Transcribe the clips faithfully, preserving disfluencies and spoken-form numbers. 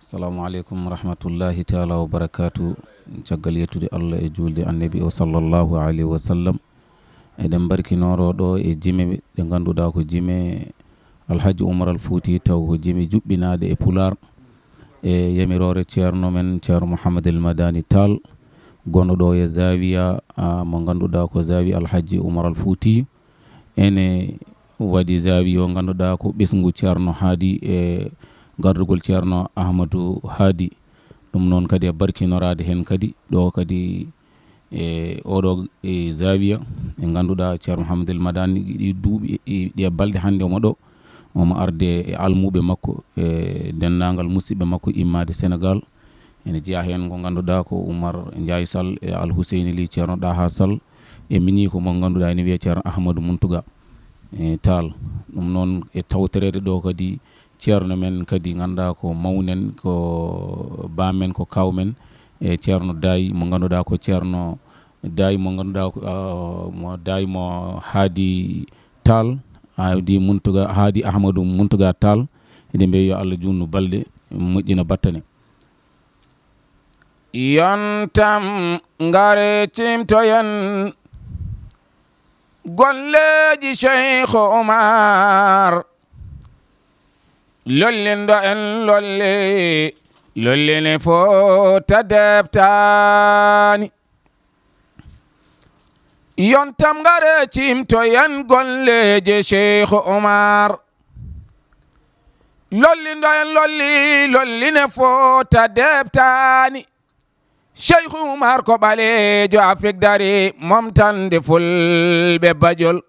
Assalamu aleykum wa rahmatullahi taala wa barakaatu. Caggal yettude Allah e juulde Annabi o sallallahu alayhi wa sallam, eɗen mbarkinoro ɗo e jime ɗe ngannduɗaa ko jime Alhaji Umar Al Fuuti, taw ko jime juɓɓinaaɗe e Pulaar, e yamiroore ceerno men, Ceerno Mouhammad El Madani Tall, gonɗo ɗo e Zawiya, a, mo ngannduɗaa ko Zawiya Alhaji Umar Al Fuuti. Ene waɗi Zawiya o ngannduɗaa ko ɓesngu Ceerno Haadi e gardugol Ceerno Ahmadu Haadi. Ɗum noon kadi e barkinoraade heen kadi, ɗo kadi e oɗo e Zawiya, e ngannduɗaa Ceerno Mouhamadul Madani, ɗi duuɓi, e ɗi e balɗe hannde omo ɗo, omo arde e almuɓe makko, e denndaangal musidɓe makko immaade Senegaal. Ene jeyaa heen ko ngannduɗaa ko Umar Njaay Sall e Al Huseyni Li, Ceerno Ɗaha Sall, e miñiiko mo ngannduɗaa ene wiyee Ceerno Ahmadu Muntuga, e, Taal. Ɗum noon e tawtoreede ɗo kadi ceerno men kadi ngannduɗaa ko mawnen, ko baamen, ko kaawmen, e Ceerno Daay mo ngannduɗaa ko Ceerno Daay mo ngannduɗaa ko, ah, mo Daay mo Haadi Taal, Haadi Muntuga, Haadi Ahmadu Muntuga Taal. Eɗen mbiya yo Allah juutnu balɗe, moƴƴina battane. Yontam ngare cimtoyen golleeji Cheikh Oumar. Lollindo en lolli, lollini fota deptani. Yontam ngare cimtoyen golleeji Cheikh Oumar. Lollindo en lolli, lolline fota deptani. Cheikh Oumar ko ɓaleejo Afrik dari momtande fulɓe bajol.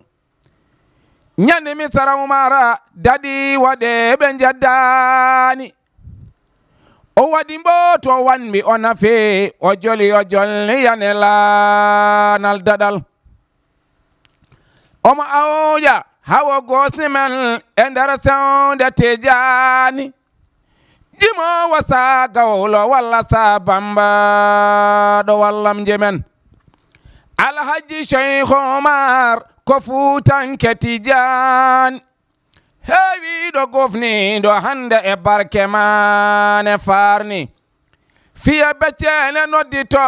Ñande Misra Oumar daɗi waɗe ɓe njaddani. O waɗi mboto wanmi o nafi, o joli o jolni yane laanal daɗal. Omo awja hawo gosni men e nder sewnde Tijani. Jimowo sa gawlo walla sa bamba ɗo wallam jemen. Alhaji Cheikh Omar ko fuutanke Tijani. Heewiiɗo gofniiɗo hannde e barke maane faarni. Fiya becceene noddito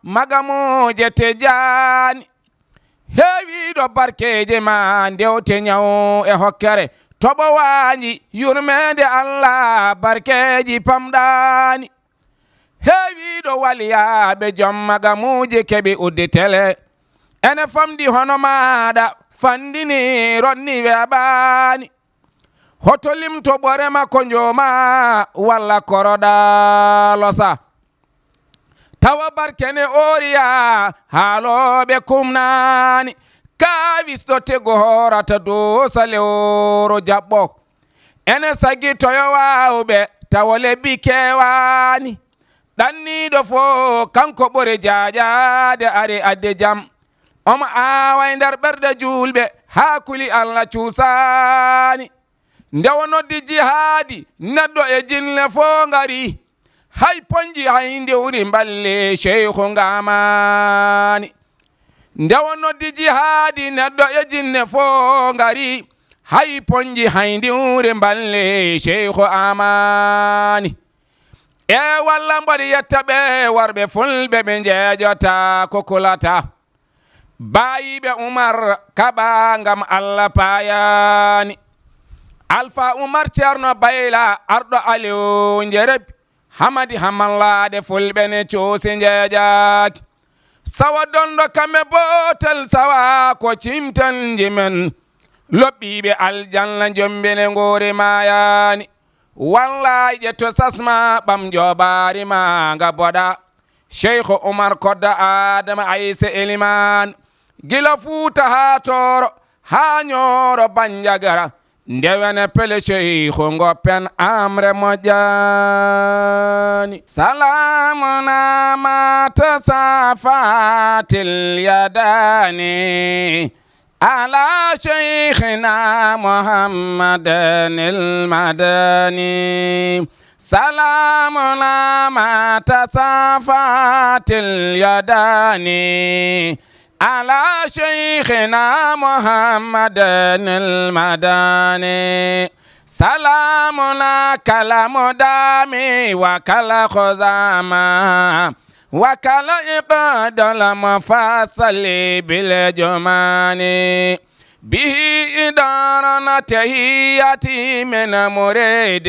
magamuuje Tijani. Heewiiɗo barkeeji ma ndewte ñaw e hokkere. Toɓo waañi yurmeende Allah barkeeji pamɗaani. Heewiiɗo waliyaaɓe jom magamuuje keɓi udditele. Ene famɗi hono maaɗa fanndini ronni weeɓaani. Hoto limto ɓore makko njooma walla koroɗa losa. Tawa barke ne ooriya haalooɓe kumnaani. Kaawis ɗo tego hoorata doosa lewro jaɓɓo. Ene sagi toyo waawɓe tawa lebbi keewaani. Ɗanniiɗo fof kanko ɓuri jaajaade ari adde jam. Omo aawa e nder ɓerɗe juulɓe haa kuli Allah cuusaani. Nde o noddi jihaadi neɗɗo e jinne fof ngari. Hay ponji hay ndiwri mballi Sheykhu ngamaani. Nde o noddi jihaadi neɗɗo e jinne fof ngari. Hay ponji hay ndiwri mballi Sheykhu amaani. E walla mboɗo yetta ɓe worɓe fulɓe ɓe njeejota ko kulata. Baayiiɓe Umar kaɓa ngam Allah payaani. Alfa Umar Ceerno Bayla arɗo Aliw Njerebi. Hamadi hamallaade fulɓe ne cuusi njeejaaki. Sawa dondo kame bootel sawa ko cimtanji men. Loɓɓiiɓe aljanna jombine ngoori maayaani. Wallaay ƴetto sasma ɓam joobaari ma nga boɗa. Sheykhu Umar kodda Adama Ayse Elimaan. Gila Fuuta haa Tooro haa Ñooro Banjagara. Ndewene pele Sheykhu ngoppen amre moƴƴaani. Salamuna ma tasafatil yadani. على شيخنا محمد المدني. سلامنا ما تصافت اليدان على شيخنا محمد المدني. سلامنا كالمدام وكالخزامى وكالعقد المفصل بالجمان. به إدارنا تحياتي من مريد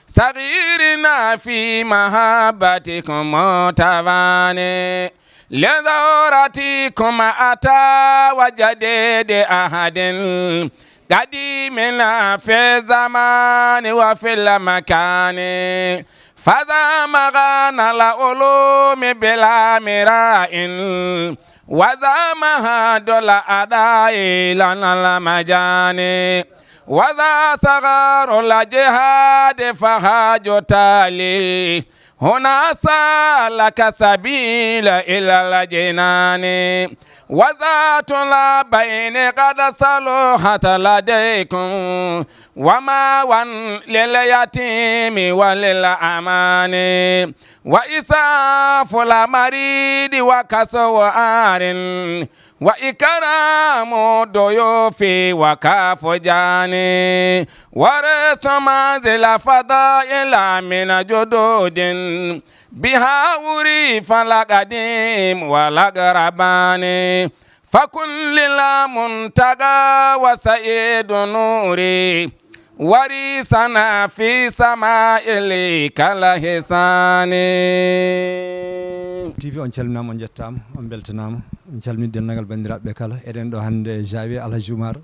صغيرنا في محبتكم متواني. لزورتكم أتى وجديد أحد قديمنا في الزمان وفي المكان. فذا مغان العلوم بلا مراء وذا مهاد الأداء لنا المجاني. وذا صغار الجهاد فهاج تالي هنا سالك سبيل إلى الجنان. وذات البين قد صلحت لديكم وما ون لليتيم وللأمان. وإسعاف المريض وكسو عار وإكرام الضيوف وكاف جاني. ورث منزل فضائل من جدود بها عرف القديم والأقربان. فكن للمنتقى وسعيد نوري وريثنا في سمائل كالحسان. T V, on calminaama, on njettaama, on mbeltanaama. On calmini denndaangal banndiraaɓe ɓe kala. Eɗen ɗo hannde e Jawi Alhaji Umar,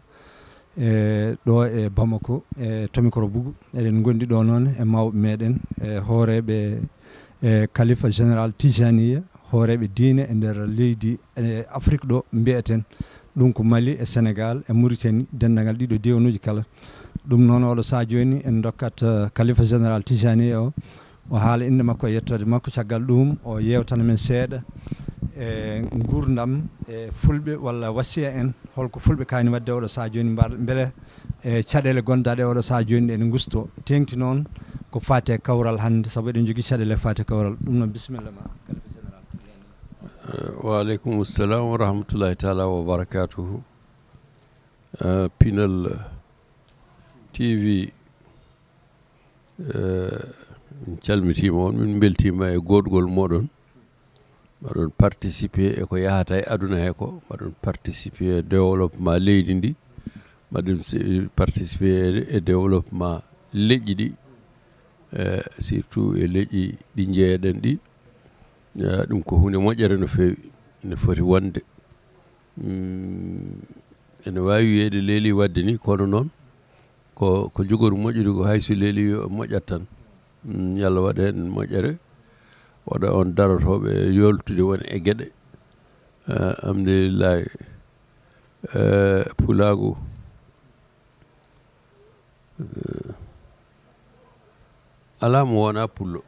e ɗo e Bamako, e Tomikoro Bugu. Eɗen ngondi ɗo noon e mawɓe meɗen, e hooreeɓe, e Khalifa Général Tijaniya, hooreeɓe diine e nder leydi e Afrik ɗo mbiyeten. Ɗum ko Mali e Sénégal e Mauritanie, denndaangal ɗiɗo diiwanuuji kala. Ɗum noon, oɗo sahaa jooni en ndokkat, eh, Khalifa Général Tijaniya o, o haala innde makko e yettoode makko. Caggal ɗum, o yeewtana men seeɗa e nguurndam e Fulɓe, walla wasiya en, holko Fulɓe kaani waɗde oɗo sahaa jooni, mbar-, mbele e caɗeele gondaaɗe oɗo sahaa jooni ɗe ene ngusto. Teeŋti noon ko faati e kawral hannde, sabu eɗen njogii caɗeele faati e kawral. Ɗum noon, bisimilla ma, Khalifa Général. Eh, wa aleykum salam wa rahmatullahi taala wa barakatuhu. Eh, Pinal T V, eh, min calmitiima on, min mbeltiima e goodgol moɗon. Mbaɗon participer e ko yahata e aduna he ko, mbaɗon participer e développement leydi ndi, mbaɗon se-, participer e, e développement leƴƴi ɗi, eh, surtout e leƴƴi ɗi njeeyaɗen ɗi. Eh, ɗum ko huunde moƴƴere no feewi, no foti wonde. Mm, ene waawi wiyeede leeli waɗde ni, kono noon ko, ko jogori moƴƴude ko, hay so leeli yo moƴƴat tan. Mm, yo Allah waɗ heen moƴƴere, waɗa on darotooɓe yoltude won e geɗe. Eh, alhamdulillahi. Eh, pulaagu, eh, alaa mo wonaa pullo.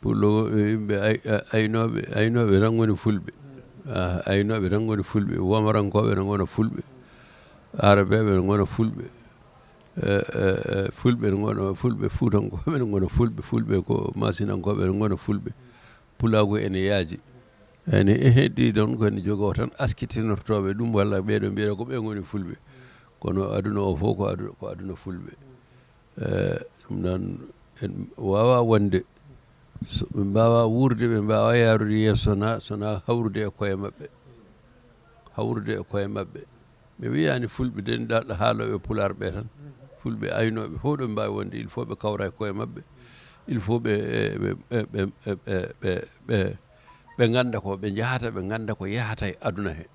Pullo, eh, yimɓe ay-, ay-, aynooɓe, aynooɓe tan ngoni fulɓe. Ah, aynooɓe tan ngoni fulɓe, womarankooɓe ne ngona fulɓe, aarabeeɓe ne ngona fulɓe. Eh, eh, eh, fulɓe ne ngona fulɓe, fuutankooɓe ne ngona fulɓe, fulɓe ko maasinankooɓe ne ngona fulɓe. Pulaagu ene yaaji. Ene, eh, heddii ɗoon ko ene jogoo tan askitinortooɓe ɗum, walla ɓeeɗo mbiyeɗa ko ɓe ngoni fulɓe. Kono aduna o fof ko adu-, ko aduna fulɓe. Eh, ɗum noon, en waawaa wonde, so ɓe mbaawaa wuurde, ɓe mbaawaa yaarude yeeso, so wonaa, so wonaa hawrude e koye maɓɓe. Hawrude e koye maɓɓe. Mi wiyaani fulɓe denɗaɗo haalooɓe pulaar ɓe tan. Fulɓe aynooɓe fof ɗo mbaawi wonde, il faut ɓe kawra e koye maɓɓe. Il faut ɓe, ɓe, ɓe, ɓe, ɓe, ɓe, ɓe, ɓe ngannda ko ɓe njahata, ɓe ngannda ko yahata e aduna he.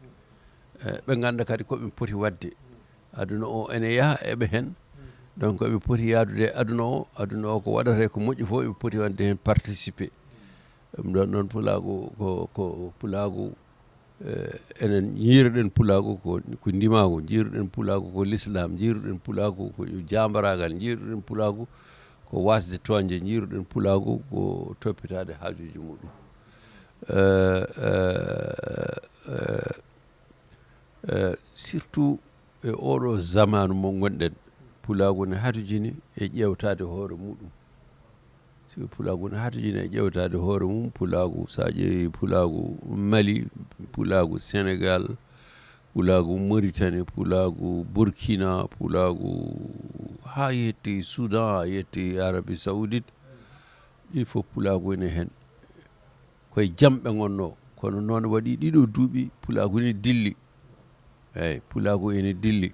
Eh, ɓe ngannda kadi ko ɓe poti waɗde. Aduna o ene yaha eɓe heen. Donc eɓe poti yaadude e aduna o. Aduna o ko waɗata e ko moƴƴi fof eɓe poti waɗde heen participer. Ɗum ɗoon noon pulaagu ko, ko pulaagu, eh, enen njiiruɗen pulaagu ko, ko ndimaagu, njiiruɗen pulaagu ko lislaam, njiiruɗen pulaagu ko jaambaraagal, njiiruɗen pulaagu ko waasde tooñde, njiiruɗen pulaagu ko toppitaade haajuuji muɗum. Eh, eh, eh, eh, surtout e oɗo zamaanu mo ngonɗen, pulaagu ne hatojini e ƴeewtaade hoore muɗum. Si pulaagu ne hatojini e ƴeewtaade hoore mum, pulaagu, so a ƴeewi pulaagu Mali, pulaagu Senegal, Pulaagu Mauritanie, pulaagu Burkina, pulaagu haa yetti Soudan, yetti Arabie Saoudite. Ɗi fof pulaagu ene heen. Koye jam ɓe ngonnoo. Kono noon waɗi ɗiɗo duuɓi pulaagu ne dilli. Eeyi, pulaagu ene dilli.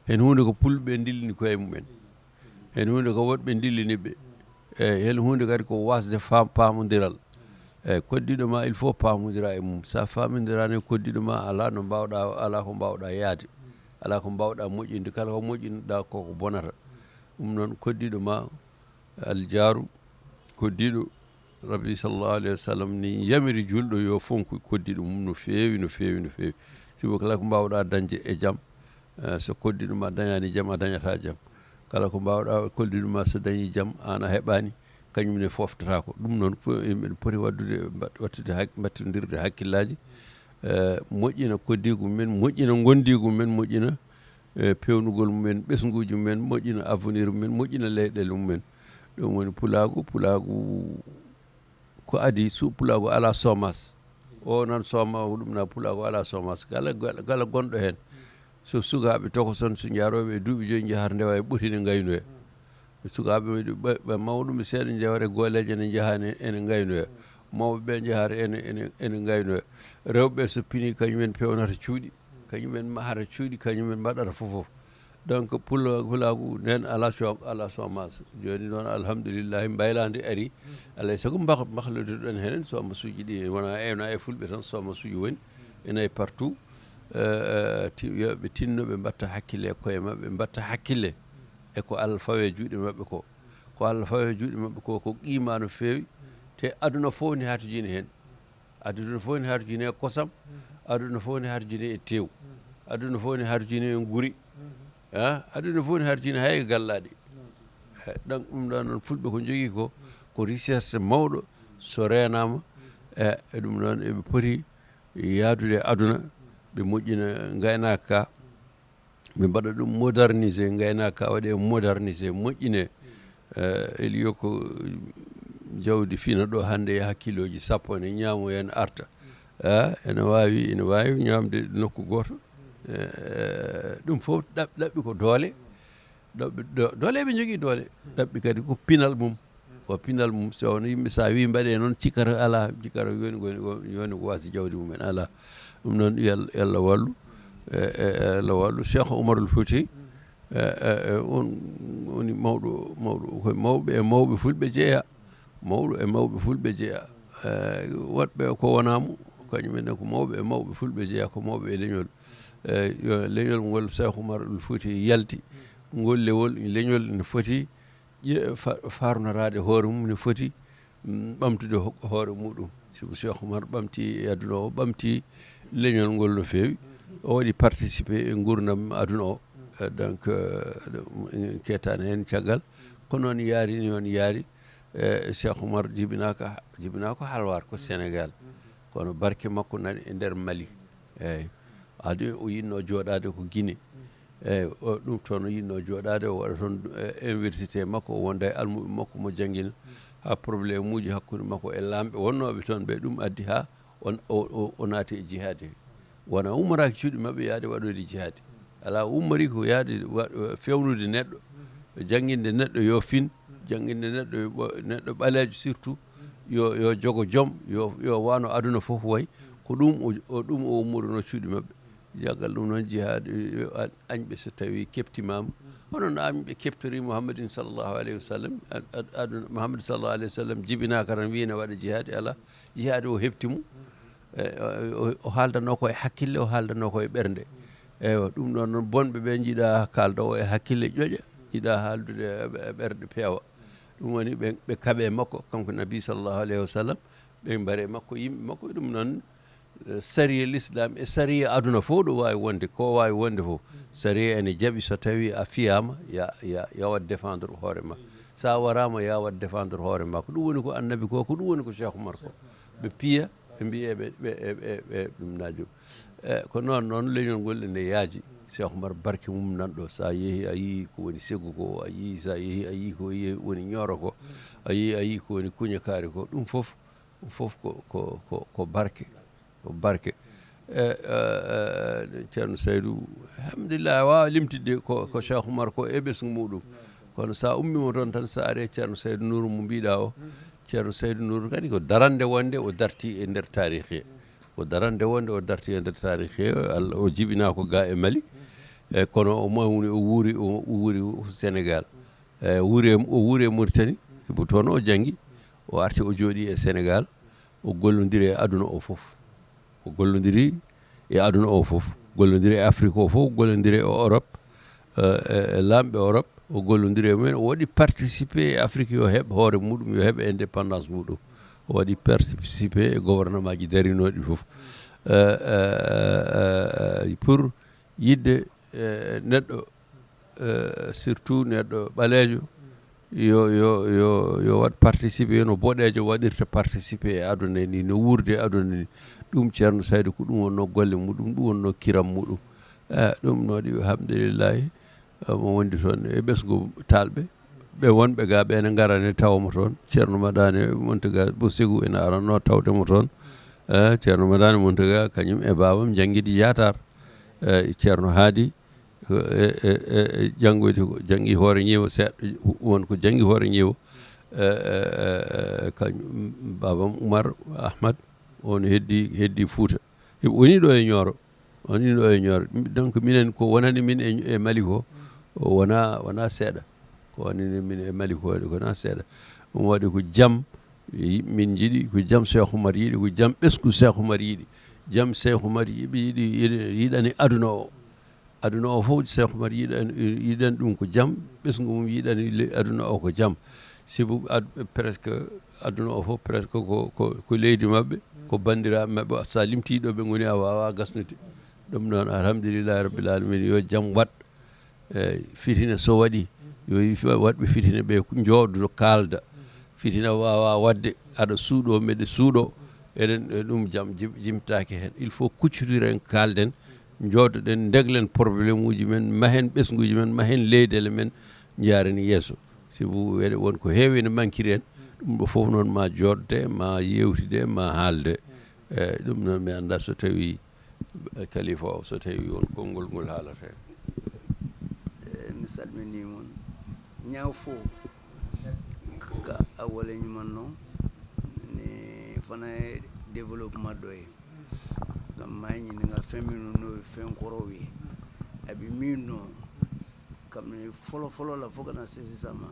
Heen huunde ko pulɓe ndillini koye mumen. Heen huunde ko woɗɓe ndillini ɓe. Eeyi, heen huunde kadi ko wasde faam-, paamondiral. Eeyi, koddiiɗo ma, il faut paamondira e mum. So a faamondiraani e koddiiɗo ma, alaa no mbaawɗa, alaa ko mbaawɗa yaade. Alaa ko mbaawɗa moƴƴinde. Kala ko moƴƴinɗa ko ko bonata. Ɗum noon, koddiiɗo ma, aljaaru, koddiiɗo, Rabbi sallallahu alayhi wa sallam ni yamiri julɗo yo fonku koddiiɗo mum no feewi, no feewi, no feewi. Sibu kala ko mbaawɗa dañde e jam, eh, so koddiiɗo ma dañaani jam, a dañata jam. Kala ko mbaawɗa, koddiiɗo ma so dañi jam, aan a heɓaani, kañum ne foftata ko. Ɗum noon, ko eɗen poti waɗdude, mbat-, wattude hak-, mbattondirde hakkillaaji, eh, moƴƴina koddiigu men, moƴƴina ngondiigu men, moƴƴina, eh, peewnugol mumen, ɓesnguuji mumen, moƴƴina avenir mumen, moƴƴina leyɗeele mumen. Ɗum woni pulaagu, pulaagu ko adii, su-, pulaagu alaa soomaas. O nan sooma, o ɗum na pulaagu alaa soomaas. Kala, kala, kala gonɗo heen, so sukaaɓe tokoson, so njaarooɓe e duuɓi joyi, njaha ndewa e ɓoti ne ngaynoya. Sukaaɓe ɓe, ɓe mawɗo ɓe seeɗa njewre gooleeje ne njaha ne, ene ngaynoya. Mawɓe ɓe njaha ene, ene, ene ngaynoya. Rewɓe so pini, kañum en pewnata cuuɗi, kañum en mahata cuuɗi, kañum en mbaɗata fof fof. Donc, pula-, pulaagu nen alaa co-, alaa chômage. Jooni noon, alhamdulillahi, mbaylaandi ari. Alaa e sago mbak-, mbaklodiroɗen henen, chômage uji ɗi wona, e, wona e fulɓe tan, chômage uji woni, ene e partout. Eh, eh, ti-, yo ɓe tinno, ɓe mbatta hakkille e koye maɓɓe, ɓe mbatta hakkille e ko Allah fawe juuɗe maɓɓe ko. Ko Allah fawe juuɗe maɓɓe ko, ko qiima no feewi. Te aduna fof ne hatojini heen. Aduna fof ne hatojini e kosam, aduna fof ne hatojini e tew, aduna fof ne hatojini e nguri. Ah, aduna fof ne hatojini hay e gallaaɗi. Eh, donc, ɗum ɗo noon, fulɓe ko njogii ko, ko richesse mawɗo, so reenaama, e, e ɗum noon, eɓe poti yaadude e aduna, ɓe moƴƴina ngaynaaka ka, ɓe mbaɗa ɗum modernisé, ngaynaaka ka waɗe modernisé, moƴƴine. Eh, il faut ko jawdi fina ɗo hannde, yaha kiloji sappo, ne ñaamo, en arta. Eh, ene waawi, ene waawi ñaamde nokku gooto. Eh, ɗum fof ɗaɓ-, ɗaɓɓi ko doole. Ɗo ɓe, ɗo, doole ɓe njogii doole. Ɗaɓɓi kadi ko pinal mum. Ko pinal mum. So won yimɓe, so a wii mbaɗee noon, cikkata alaa, cikkata yooni, yooni, yooni ko waasi jawdi mumen, alaa. Ɗum noon, yo Allah, yo Allah wallu. E, e, e, Allah wallu. Cheikh Omarul Fouti, e, e, e, on woni mawɗo, mawɗo, ko mawɓe e mawɓe fulɓe jeeya. Mawɗo e mawɓe fulɓe jeeya. E, woɗɓe ko wonaa mo, kañum en ko mawɓe e mawɓe fulɓe jeeya, ko mawɓe e leñol. E, yo leñol ngol Cheikh Omarul Fouti yalti. Ngol lewol, leñol ne foti ƴe-, fa-, farnoraade hoore mum, ne foti, mm, ɓamtude ho-, hoore muɗum. Sibu Cheikh Oumar ɓamti e aduna o, ɓamti leñol ngol no feewi. O waɗi participé e nguurndam aduna o. Eh, donc, eh, ɗum, en kettaani heen caggal. Ko noon yaari, ni on yaari. Eh, Cheikh Oumar jibinaaka, jibinaaka ko Halwaar, ko Sénégal. Kono barke makko nani e nder Mali. Eeyi. Adi o yiɗno jooɗaade ko Guinée. Eeyi, o, ɗum toon o yiɗno jooɗaade, o waɗa toon, eh, université makko, o wonda e almuɓe makko mo janngina. Haa problème uji hakkunde makko e laamɓe wonnooɓe toon ɓe, ɗum addi haa on, o, o, o naati e jihaade. Wona ummoraki cuuɗi maɓɓe yaade waɗoyde jihaade. Alaa, ummori ko yaade wa-, fewnude neɗɗo, jannginde neɗɗo yo fin, jannginde neɗɗo yo ɓo-, neɗɗo ɓaleejo surtout, yo, yo jogo jom, yo, yo wano aduna fof wayi. Ko ɗum o, o, ɗum o ummoruno cuuɗi maɓɓe. Caggal ɗum noon, jihaad, yo a-, añɓe so tawi keptimaama. Hono no añɓe keptori Muhammadin sallallahu alayhi wa sallam, ad-, ad-, aduna, Muhammad sallallahu alayhi wa sallam jibinaaka tan wiyi ne waɗa jihaad, alaa. Jihaad o heɓti mo. E, o, o, o haaldanoo ko e hakkille, o haaldanoo ko e ɓernde. Eywa, ɗum ɗoon noon, bonɓe ɓe njiɗa kaalda o e hakkille ƴoƴa, njiɗa haaldude e ɓe-, e ɓerɗe peewa. Ɗum woni ɓe, ɓe kaɓe makko, kanko Nabi sallallahu alayhi wa sallam, ɓe mbare makko, yimɓe makko, ɗum noon, eh, sariya l'islam e sariya aduna fof ɗo waawi wonde, ko waawi wonde fof. Sariya ene jaɓi so tawi a fiyaama, ya, ya, ya waɗ défendre hoore ma. So a waraama, ya waɗ défendre hoore ma. Ko ɗum woni ko annabi ko, ko ɗum woni ko Cheikh Oumar ko. Ɓe piya, ɓe mbiya ɓe, ɓe, ɓe, ɓe, ɓe ɗum naajo. E, ko noon, noon leñol ngol ene yaaji. Cheikh Oumar barke mum nan ɗo. So a yehi, a yii ko woni segu ko, a yii, so a yehi, a yii ko ye-, woni ñooro ko, a yii, a yii ko woni kuñakaari ko. Ɗum fof, ɗum fof ko, ko, ko, ko barke, ko barke. E, e, e, Ceerno Saydu, alhamdulillah, a waawa limtidde ko, ko Cheikh Oumar ko e ɓesngu muɗum. Kono so a ummiima toon tan, so a ari e Ceerno Saydu Nuuru mo mbiɗa o, Ceerno Saydu Nuuru kadi ko darande wonde o darti e nder taarikh he. Ko darande wonde o darti e nder taarikh he, Allah, o jibinaa ko ga e Mali. E, kono o mawni, o wuuri, o wuuri Sénégal. E, wuuri e, o wuuri e Mauritanie, sabu toon o janngi, o arti o jooɗi e Sénégal, o gollondiri e aduna o fof. O gollondiri e aduna o fof, gollondiri e Afrique o fof, gollondiri e Europe, e, e, e laamɓe Europe, o gollondiri e mumen, o waɗi participé e Afrique yo heɓ hoore muɗum, yo heɓ indépendance muɗum. O waɗi participé e gouvernement ji darinooɗi fof. E, e, e, e, pour yiɗde, e, neɗɗo, e, surtout neɗɗo ɓaleejo, yo, yo, yo, yo waɗ participé no boɗeejo waɗirta participé e aduna ni, no wuurde e aduna ni. Ɗum Ceerno Saydu ko ɗum wonno golle muɗum, ɗum wonno kiram muɗum. E, ɗum noon, alhamdulillahi, e, mo wondi toon e ɓesngu Taalɓe. Ɓe wonɓe ga ɓe ne ngarani tawa mo toon. Ceerno Madani Muntaga Bo Segu ene aranno tawde mo toon. E, Ceerno Madani Muntaga kañum e baabam njanngidi Yaatar. E, Ceerno Haadi, e, e, e, e, janngoyde ko janngi hoore ñeewo seeɗa, won ko janngi hoore ñeewo. E, e, e, e, kañum baabam Umar Ahmad, on heddi, heddi Fuuta. Woni ɗo e Ñooro. Woni ɗo e Ñooro. Donc, minen ko wonani min e, e Mali ko, wona, wona seeɗa. Ko wonani min e Mali ko, ko wona seeɗa. Ɗum waɗi ko jam, yi-, min njiɗi, ko jam Cheikh Oumar yiɗi, ko jam ɓesngu Cheikh Oumar yiɗi. Jam Cheikh Oumar yiɗi, yiɗi, yiɗi, yiɗani aduna o. Aduna o fof, Cheikh Oumar yiɗan, yiɗan ɗum ko jam, ɓesngu mum yiɗani le-, aduna o ko jam. Sibu ad-, presque aduna o fof, presque ko, ko, ko leydi maɓɓe, ko banndiraaɓe maɓɓe. So a limtii ɗo ɓe ngoni, a waawaa gasnude. Ɗum noon, alhamdulillahi rabbil alamin, yo jam waɗ. E, fitina so waɗi, yo yimɓe waɗɓe fitina ɓe njooɗo kaalda. Fitina waawaa waɗde, aɗa suuɗoo, meɗe suuɗoo. Eɗen, e ɗum jam jim-, jimtaaki heen. Il faut kuccotiren, kaalden, njooɗoɗen, ndeglen problème uji men, mahen ɓesnguuji men, mahen leyɗeele men, njaarani yeeso. Sibu eɗen won ko heewi ene mankiri en, ɗum ɗo fof noon ma jooɗde, ma yeewtide, ma haalde. E, ɗum noon mi anndaa so tawii, e, kalifa o, so tawii won konngol ngol haalata heen. E, mi salminii mon. Ñaaw fof ka a wala ñumanno ne fana e développement ɗo e. Kam mañi ni nga feminu no fenkorowi. Abi min no. Kam ni folo folo la foka na sesi sama.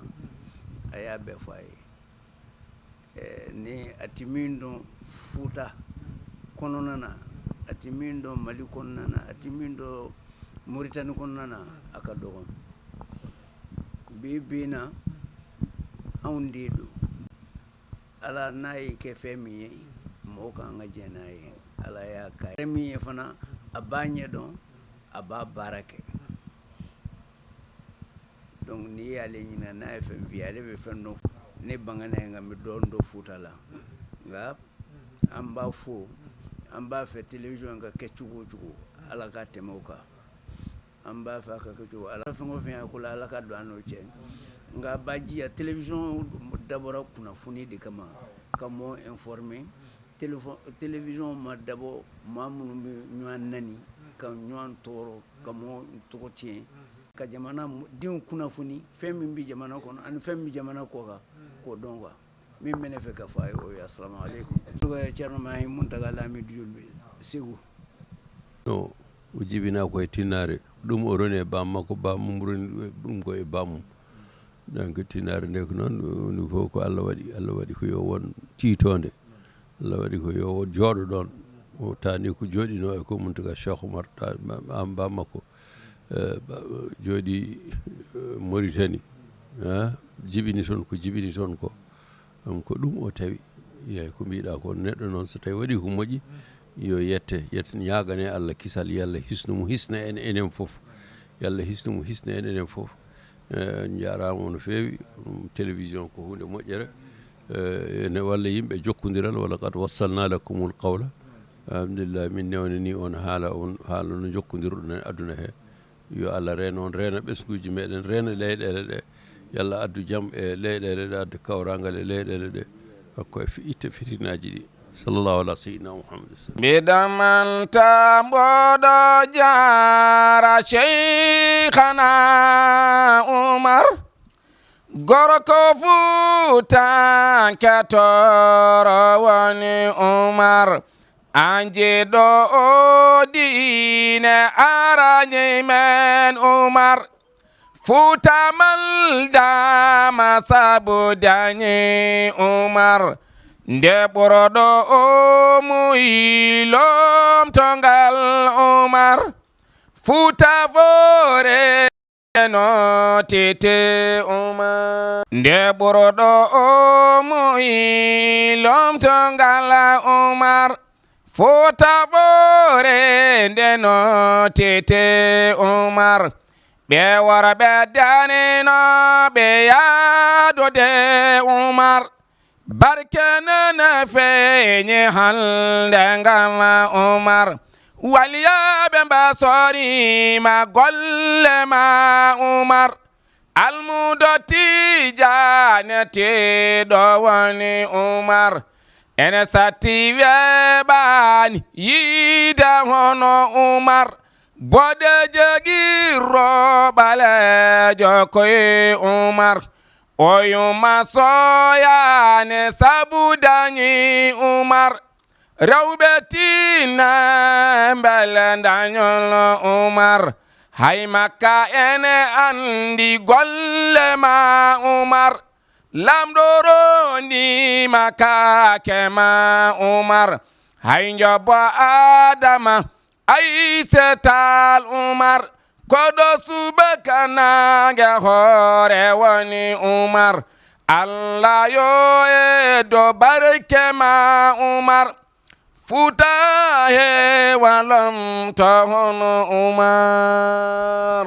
Aya be fay. E, ni ati min ɗo Fuuta kono nana, ati min ɗo Mali kono nana, ati min ɗo Mauritanie kono nana, aka dogon. Bi bina awndi ɗo. Ala nayi ke femiye, mo ka nga je nayi. Ala ya kai. Femiye fana, a bañe ɗo, a ba barake. Donc, ni yale ñina na F M V, ale be fɛn dɔ ne bangana nga mi don do futala. Nga an ba fo, an ba fɛ télévision ka kɛ cogo o cogo, Ala ka tɛmɛ o kan. An ba fɛ a ka kɛ cogo, Ala fɛn o fɛn y'a ko la, Ala ka don an n'o cɛ. Nga ba jiya télévision dabɔra kunnafoni de kama, ka mɔgɔ informer. Télévision ma dabɔ maa minnu bɛ ɲɔgɔn nani, ka ɲɔgɔn tɔɔrɔ, ka mɔgɔ tɔgɔ tiɲɛ, ka jamana denw kunnafoni fɛn min bɛ jamana kɔnɔ ani fɛn min bɛ jamana kɔ kan, k'o dɔn quoi. Min bɛ ne fɛ ka fɔ a ye, o ye. Assalamu alaikum. Tɔgɔ ye Thierno Mahi Muntaga Lamidu Jolbe, Segu. No, o jibinaa ko e tinnaare. Ɗum o roni e baam makko, baam mum roni ɗum ko e baam mum. Donc, tinnaare nde ko noon, ɗum fof ko Allah waɗi. Allah waɗi ko yo won tiitoonde. Allah waɗi ko yo won jooɗo ɗoon. O taani ko jooɗinoo e ko Muntaga Cheikh Oumar, ta-, ma-, ma-, baam makko. Eh, ba-, jooɗi, eh, Mauritanie. Ah, jibini toon ko jibini toon ko. Ɗum ko ɗum o tawi. Yeey, ko mbiɗa ko, neɗɗo noon so tawi waɗi ko moƴƴi, yo yette, yette, ñaagane Allah kisal, yo Allah hisnu mo, hisna en, enen fof. Yo Allah hisnu mo, hisna en, enen fof. Eh, en njaaraama no feewi. Ɗum, télévision ko huunde moƴƴere. Eh, ene walla yimɓe jokkondiral, wala qad wassalna lakumul qawla. Alhamdulillah, min newnani on haala, on haala no jokkondirɗon e aduna he. Yo Allah reen on, reena ɓesnguuji meɗen, reena leyɗeele ɗe. Yo Allah addu jam e leyɗeele ɗe, addu kawraangal e leyɗeele ɗe. Hakko e fi-, itta fitinaaji ɗi. Sallallahu ala sayyidina Muhammad. Mbiɗa manta mboɗo jaara Cheikhana Umar. Gorko Fuutanke tooro woni Umar. An jiɗɗo o diine arani men Umar. Fuuta maldaama sabu dañi Umar. Nde ɓurɗo o muyi lomtongal Umar. Fuuta foore no tete Umar. Nde ɓurɗo o muyi lomtongal Umar. Fuuta foore nde no tete Umar. Ɓe worɓe darino ɓe yaadude Umar. Barke nana feeñi hannde ngam Umar. Waliyaaɓe mba soriima golle ma Umar. Almuudo Tijaane tiiɗo woni Umar. Ene satti weeɓaani yiide hono Umar. Boɗeejo girro ɓaleejo koye Umar. O yuma soyaani sabu dañi Umar. Rewɓe tinna mbele dañol Umar. Hay Makka ene anndi golle ma Umar. Lamɗo rondiima kaake ma Umar. Hay njobo Adama Ayse Taal Umar. Koɗo subaka naange hoore woni Umar. Allah yo eddo barke ma Umar. Fuuta heewa lomto hono Umar.